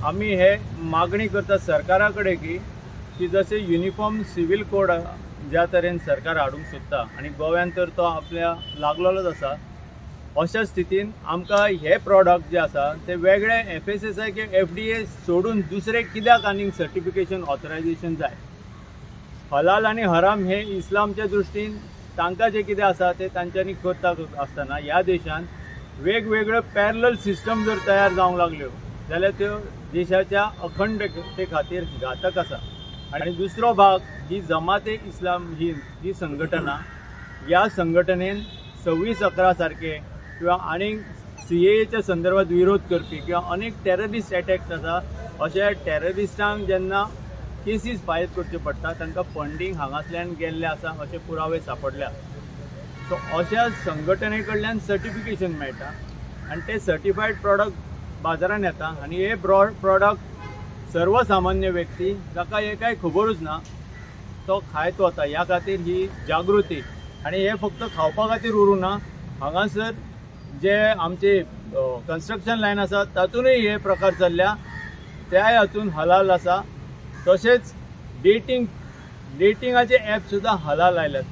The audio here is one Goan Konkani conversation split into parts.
आमी हे मागणी करता सरकारा कडेन की जशें युनिफॉर्म सिव्हील कोड ज्या तरेन सरकार हाडूंक सोदता आनी गोव्यान तर तो आपल्या लागलोलोच आसा, अशा स्थितीन आमकां हे प्रॉडक्ट जे आसा ते वेगळे FSSAI किंवा FDA सोडून दुसरे कित्याक आनीक सर्टिफिकेशन ऑथरायझेशन जाय? हलाल आनी हराम हे इस्लामच्या दृश्टीन तांकां जें कितें आसा तें तांच्यांनी करता आसतना ह्या देशान वेगवेगळ्यो पॅरलल सिस्टम जर तयार जावंक लागल्यो जाल्यार त्यो देशाच्या अखंडते खातीर घातक आसा. आनी दुसरो भाग ही जमाते इस्लाम ही संघटना, ह्या संघटनेन 26/11 सारखे किंवा आनीक CAAच्या संदर्भात विरोध करपी किंवा अनेक टेररिस्ट एटॅक्स आसा, अशा टेररिस्टांक जेन्ना केसीस फायल करच्यो पडटा तांकां फंडींग हांगासल्यान गेल्लें आसा अशे पुरावे सांपडल्या. सो अशा संघटने कडल्यान सर्टिफिकेशन मेळटा आनी ते सर्टिफायड प्रॉडक्ट बाजारान येता आनी हे प्रॉडक्ट सर्वसामान्य व्यक्ती जाका हे कांय खबरूच ना तो खायत वता. ह्या खातीर ही जागृती आनी हे फक्त खावपा खातीर उरूं ना, हांगासर जे आमचे कन्स्ट्रक्शन लायन आसा तातूंतय हे प्रकार चल्ल्या, त्याय हातून हलाल आसा. तशेंच डेटिंगाचे ॲप सुद्दां हलाल आयल्यात.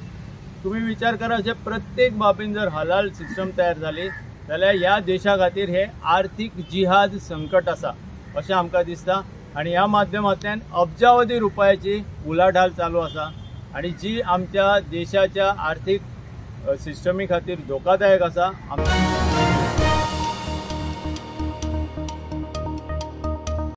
तुमी विचार करा, अशें प्रत्येक बाबीन जर हलाल सिस्टम तयार जाली जाल्यार ह्या देशा खातीर हे आर्थीक जिहाद संकट आसा अशें आमकां दिसता. आनी ह्या माध्यमांतल्यान अब्जावधी रुपयाची उलाढाल चालू आसा आनी जी आमच्या देशाच्या आर्थीक सिस्टमी खातीर धोकादायक आसा.